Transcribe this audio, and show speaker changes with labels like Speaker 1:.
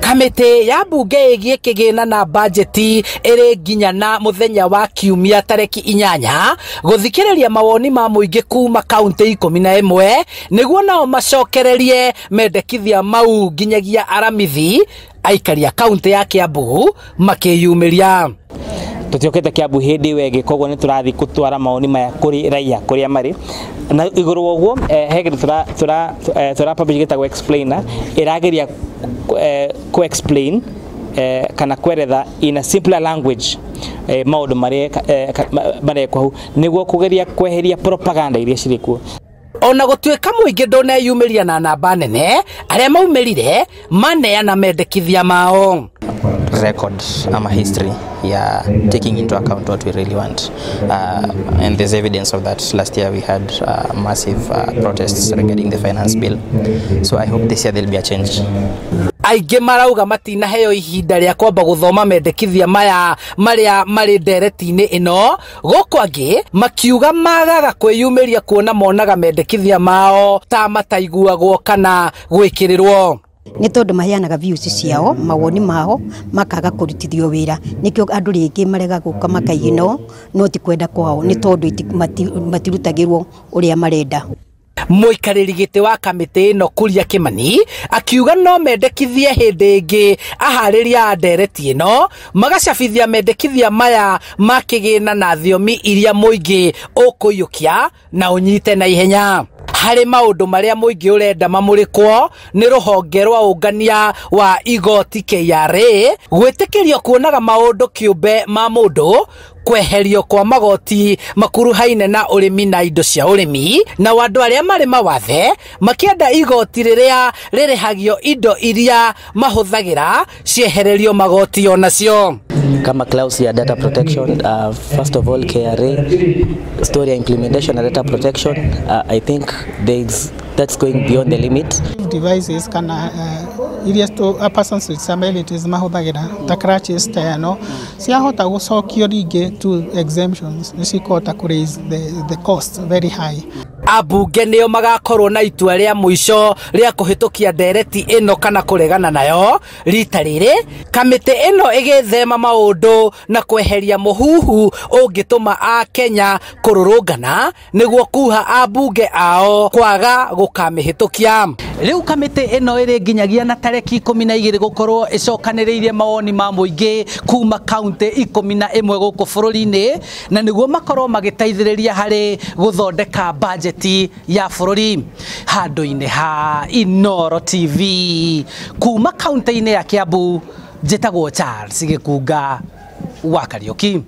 Speaker 1: Kamĩtĩ ya mbunge ĩgiĩ kĩgĩna na bajeti ĩrĩ nginya na mũthenya wa kiumia tarĩki 8 gũthikĩrĩria mawoni ma mũingĩ kuma kaunti 11 nĩguo nao macokererie mendekithia mau nginyagia aramithi aikari a kaunti ya Kiambu makĩyumĩria.
Speaker 2: Tutiokete Kiambu hindi wege, koguo ni turathi gutwara maoni maya kuri raia kuria mari na iguru woguo. He kindu tura publish gitagwo explainer, irageria ku explain kana kweretha in a simpler language maundu maria marekwo hau, niguo kugeria kweheria propaganda iria cirĩ kuo.
Speaker 1: Ona gũtuĩka mũingĩ ndũneyumĩria na namba nene, arĩa maumĩrire maneana mendekithia mao.
Speaker 3: Record ama history ya taking into account what we really want, and there's evidence of that. Last year we had massive protests regarding the finance bill, so I hope this year there'll be a change.
Speaker 1: Aingĩ marauga matinaheo ihinda rĩa kwamba gũthoma mendekithia maya marĩa marĩ ndereti-inĩ ĩno, gũkũ angĩ makiuga magaga kwĩyumĩria kuona monaga mendekithia mao ta mataiguagwo kana gwĩkĩrĩrwo.
Speaker 4: Nĩ tondũ maheanaga views ciao, mawoni mao, makaga kũrutithio wĩra, nĩkĩo andũ rĩngĩ marega gũka makaigino, no ti kwenda kwao, nĩ tondũ matirutagĩrwo ũrĩa marenda.
Speaker 1: Mũikarĩri gĩtĩ wa kamĩtĩ ĩno Kuria Kimani akiuga no mendekithie hĩndĩ ĩngĩ aharĩria a ndereti ĩno magacabithia mendekithia maya ma kĩgĩna na thiomi iria mũingĩ ũkũiyũkia na ũnyite na ihenya. Harĩ maũndũ marĩa mũingĩ ũrenda mamũrĩkwo nĩ rũhonge rwa ũngania wa igoti KRA, gwĩtĩkĩrio kuonaga maũndũ kĩũmbe ma mũndũ, kweherio kwa magoti makuruhaine na ũrĩmi na indo cia ũrĩmi, na andũ arĩa marĩ mawathe makĩenda igoti rĩrĩa rĩrĩhagio indo iria mahũthagĩra ciehererio magoti onacio.
Speaker 5: Kama clause ya data protection, first of all KRA story ya implementation ya data protection, I think that's going beyond the limit.
Speaker 6: Devices kana iria persons with disabilities mahũthagĩra ta crutches ta ĩno ciahota gũcokio rĩngĩ to exemptions, nĩ cikũhota kũ raise the cost very high.
Speaker 1: Ambunge nĩo magakorwo na itua rĩa mũico rĩa kũhĩtũkia ndereti ĩno kana kũregana nayo. Rita rĩrĩ kamĩtĩ ĩno ĩgĩthema maũndũ na kweheria mũhuhu ũngĩtũma Akenya kũrũrũngana nĩguo kuha ambunge ao kwaga gũkamĩhĩtũkia. Rĩu kamĩtĩ ĩno ĩrĩ nginyagia na tarĩki 12 gũkorwo ĩcokanĩrĩirie mawoni ma mũingĩ kuma kaunti 11 gũkũ bũrũri-inĩ, na nĩguo makorwo magĩteithĩrĩria harĩ gũthondeka bajeti ya bũrũri. Handũ-inĩ ha Inooro TV kuma kaunti-inĩ ya Kiambu, njĩtagwo Charles Gĩkunga wa Kariũki.